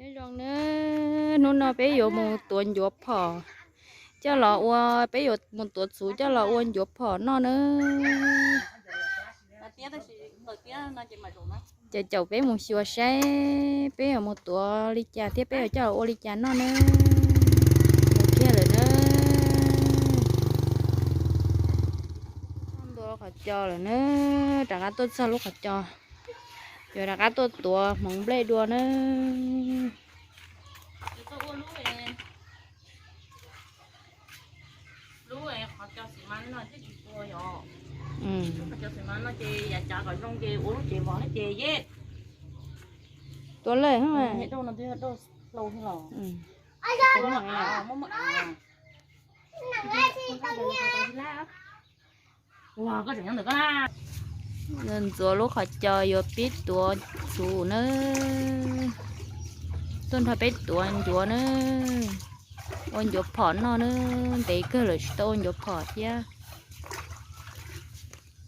Nyob zoo nawb, hnub no peb yuav mus tuav ncuav phom coj los ua, peb yuav mus tuav txhuv coj los ua ncuav phom noj nawb. Ces caum peb mus xyuas saib peb yuav mus tuav li cas thiab peb yuav coj los ua li cas noj nawb. Mus kiag lawm nawb. Ntua lub qhov cos lawm nawb, rov qab tuaj txog lub qhov cos, yuav rov qab tuaj tuav hmoov nplej dua nawb. Tua lawm. Ntxuav lub qhov cos yuav pib tuav txhuv nawb. Tuaj nrog peb tuav ncuav nawb, ua ncuav phom noj nawb. Ntev kawg lawm tsis tau ua ncuav phom thiab.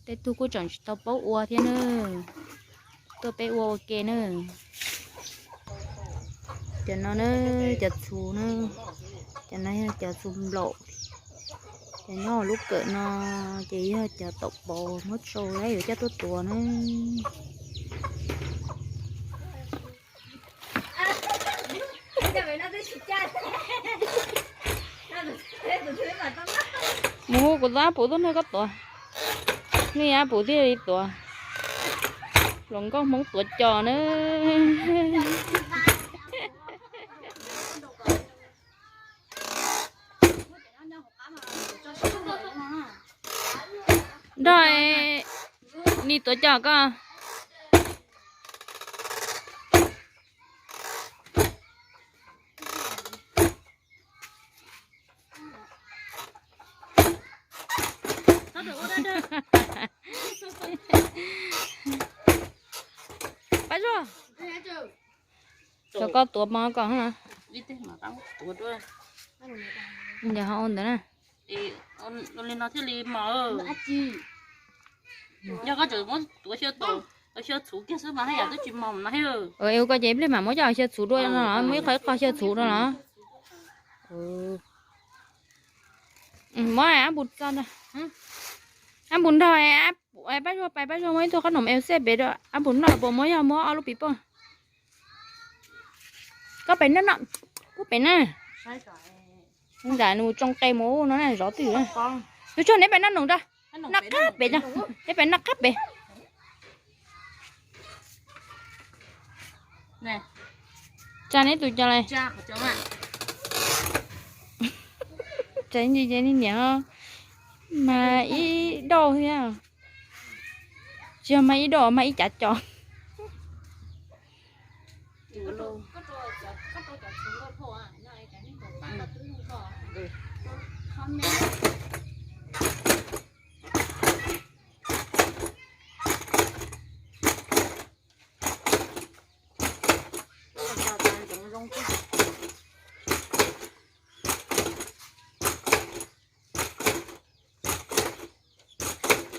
Tej tug kuj tseem tsis tau paub ua thiab nawb. Tuaj peb ua ua ke nawb. Cov no nawb, cov txhuv nawb. Cov no yog cov txhuv nplaum. Cov nyob hauv lub kawm no ces yog cov taum paus muab tsau lawm yuav coj tuaj tuav nawb. Mus hu kuv tus ab pum tuaj nrog koj tuav. Nej ab pum thiaj li tuav. Hluas nkauj Hmoob tuav cos nawb. Nrog ni tuav cos koj. Pab Zuag, cov koj tuav mov kom na. Ntawd ho ua ntawd na. Li no thiaj li mos. Yog koj tseem muab tuav xyaw txhuv kiag xwb mas haj yam twb tsis mos no. Koj ces ib pliag mam muab coj xyaw txhuv dua no los, muab ib qho ib qho xyaw txhuv no los. Muab ab npus txo ntag. Ab npus nrog Pab Zuag pais, Pab Zuag muab ib tug qhob noom Elsaid pem rau ab npus noj, puas muab, yog muab ob lub pis poj. Koj pem noj no, koj pem na. Ntawm nws tsoo qe mus no na, zov twj ywm. Tus tshuaj neb pem noj noom rau. Noj qab pem no, neb pem noj qab pem. Tsa neb tus cos lawm. Tsa neb niam mas ib dauj thiab. Tsis yog mas ib dauj, mas ib cav cos.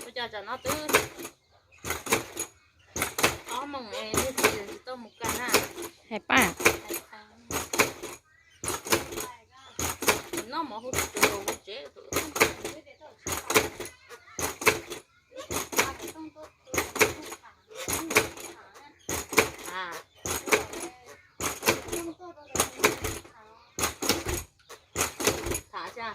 Ua cas tsam no twb ob moos es nej tsis tau mus kag na. Hais paj. Noj mov hu tus tus hu tsev tus. Tham tsa.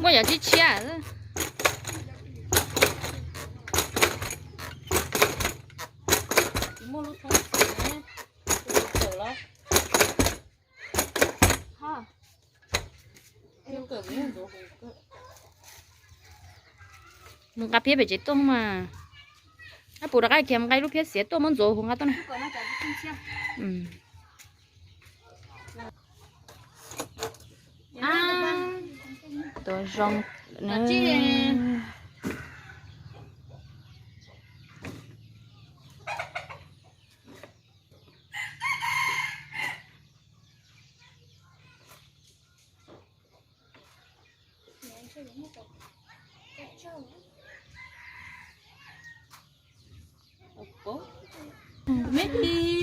Muaj yam tshiab tshiab. Tsis muaj lub thoob txim ne, txawm los. Mus nqa phiab pem tsev tuaj mas. Ab, puas rov qab khiav mus nqa ib lub phiab xiav tuaj muab ntxuav hauv nqa tuaj na. Tuaj zoo na.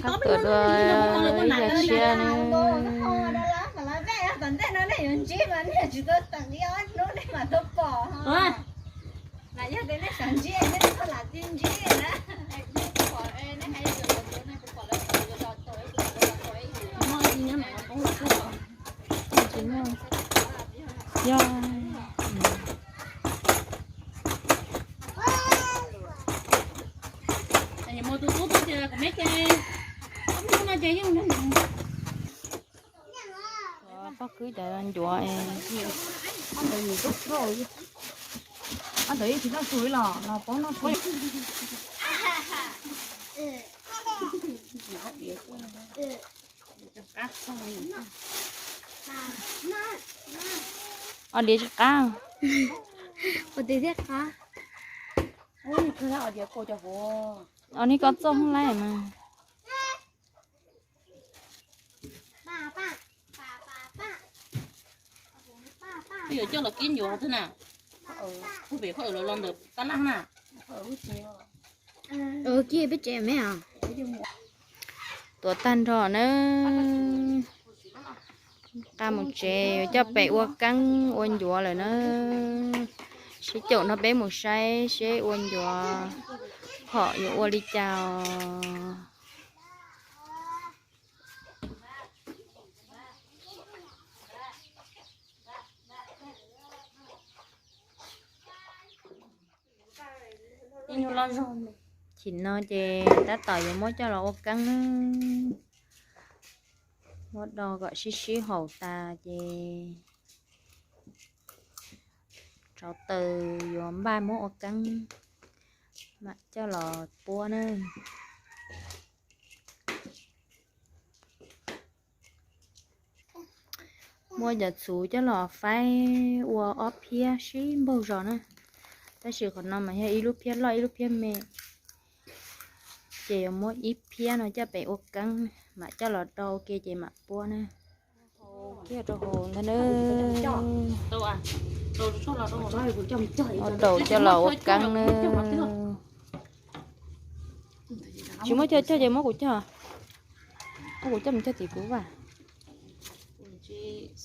Qab tuaj dua ib yam tshiab na. Yog. Poj khwb cov ncuav. Ob ntawd yeej tsis noj su los los paub noj su. Ob diav tsis qab. Ua tiav thiab qab. Ob niag koj txoj hoob laib mas. Yuav coj los kib ncuav thiab na. Pem qhov los ntawm tab laj na. Kib peb tsev me. Tuav tag nrho na. Nqa mus tsev yuav coj pem ua keeb ua ncuav lawm na. Sib caum nrog peb mus saib seb ua ncuav phom yuav ua li cas os. Chim no ces tab tom yuav muab coj los ua keeb na. Muab do kom sib sib haum tas ces rauv taws yuav npaj muab ua keeb, mam coj los puab na. Muab cov txhuv coj los faib ua ob phiab sib npaug zos na. Tab sis qhov no mas yog ib lub phiab loj ib lub phiab me, ces yuav muab ib phiab no coj pem ua keeb, mam coj los do ua ke ces mam puab na. Kiag rau hauv ntag na. Ua daus coj los ua keeb na. Tsis muab cog cog ces muab kuv cog. Muab kuv coj mus cog tim kuv vaj. Es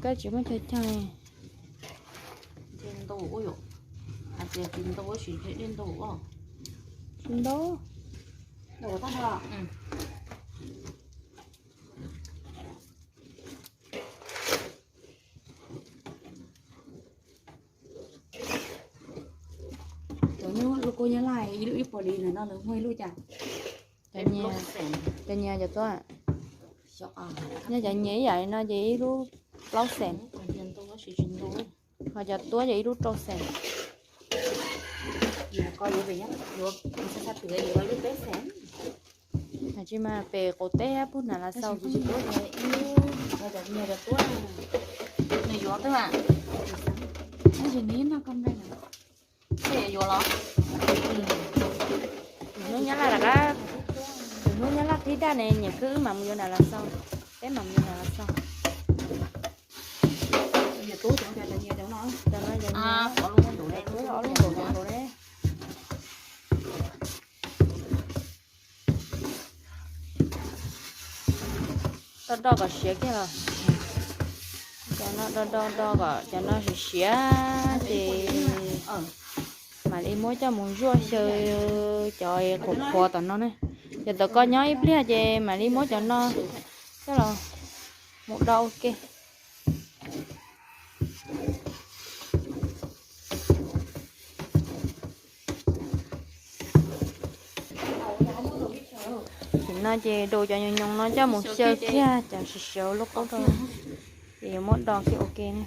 koj tsis muab cog cog. Tsis ntau. Cov nyuj lub kub Nyab Laj ib lub ib puas li no lawv muag ib lub cas? Cov nyias cov tuab. Nyob cov nyias ib yam li no ces ib lub plaub xees, ho cov tuab ces ib lub rau xees. Tsis mas pem qaum teb pub nas las xaus. Nws yuav twb mas. Hnub Nyab Laj, hnub Nyab Laj qhib daj ne nyiam khwb wb mam mus yuav nas las xaus. Peb mam mus yuav nas las xaus. Do do kom siav kiag los. Cov no do do do kom cov no siav siav ces mam li muab coj mus zuaj xyaw cov qhuav qhuav tom no na. Yog tom ko nyob ib pliag ces mam li muab cov no coj los mus do ua ke. Tam no ces do cov nyoos nyoos no coj mus xyaw kiag cov siav siav lub qub rau. Ces yuav muab do kiag ua ke na.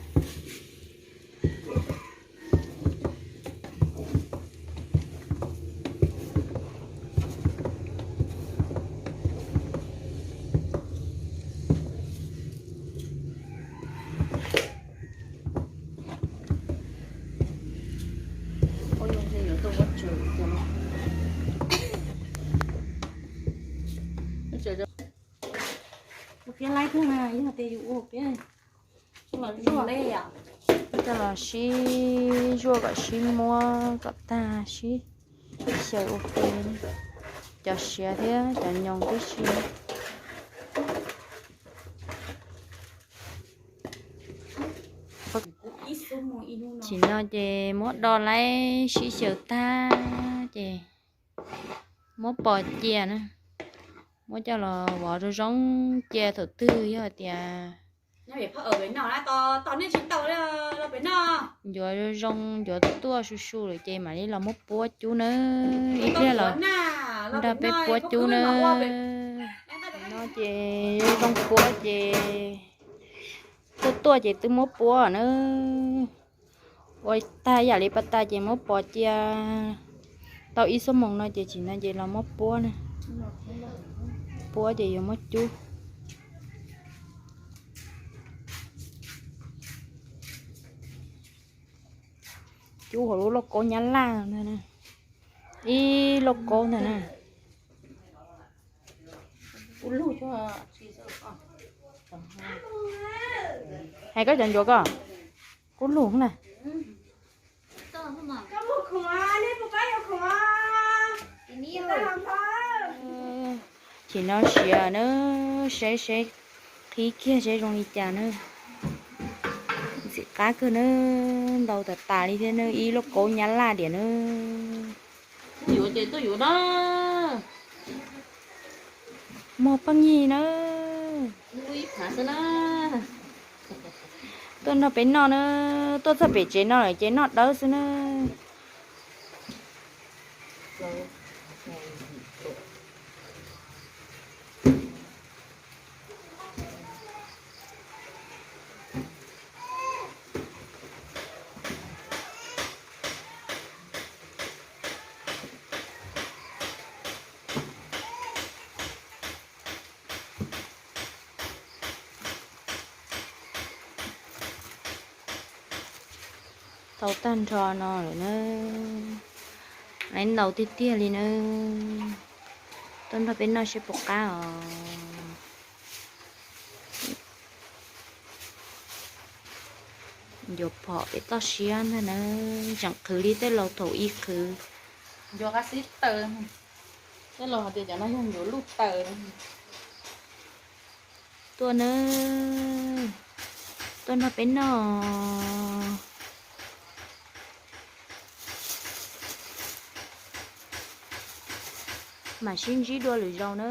Ua phiab laib kawg na, yog tias yus ua phiab, coj los sib zuaj kom sib muab kom tag, sib xyaw ua ke, cov siav thiab cov nyoos tib si. Tsim no ces muab do laib sib xyaw tag ces muab pos cia na, muab coj los vov zoo zoo cia thaum twg yog tias ncuav zoo zoo, ncuav tuaj su su lawm ces mam li los muab puab cub na, ib pliag los nrog peb puab cub na. No ces zoo zoo puab ces tuaj tuaj ces twb muab puab na. Ua tag yam li pas tas ces muab pos cia tau ib xuab moos no ces tsim no ces los muab puab na. Puab ces yuav muab cub. Cub hauv lub lauj kaub nyab laj ntag na, ib lauj kaub ntag na. Hais koj cov ncuav ko, kub lug na. Ces no siav na, saib seb qhib kiag seb zoo li cas na. Ntxim qab kawg na, ntau tas tas li thiab na, ib lauj kaub nyab laj diam na. Yuav ces tuaj yuav na. Mog pheej yig na. Tuaj nrog peb noj na, tuaj txog pem tsev no lawm ces noj dawb xwb na. Tau tag nrho no lawm na, lawv ntau tiag tiag li na. Tuaj nrog peb noj seb puas qab os. Ncuav phom pem toj siab ntag na, tseem qhwv li tej laus thaum ub qhwv. Ncuav qab xib taws, tej laus hais tias cov no yog ncuav luj taws. Tuaj na, tuaj nrog peb noj. Mam sib ntsib dua lwm zaus na.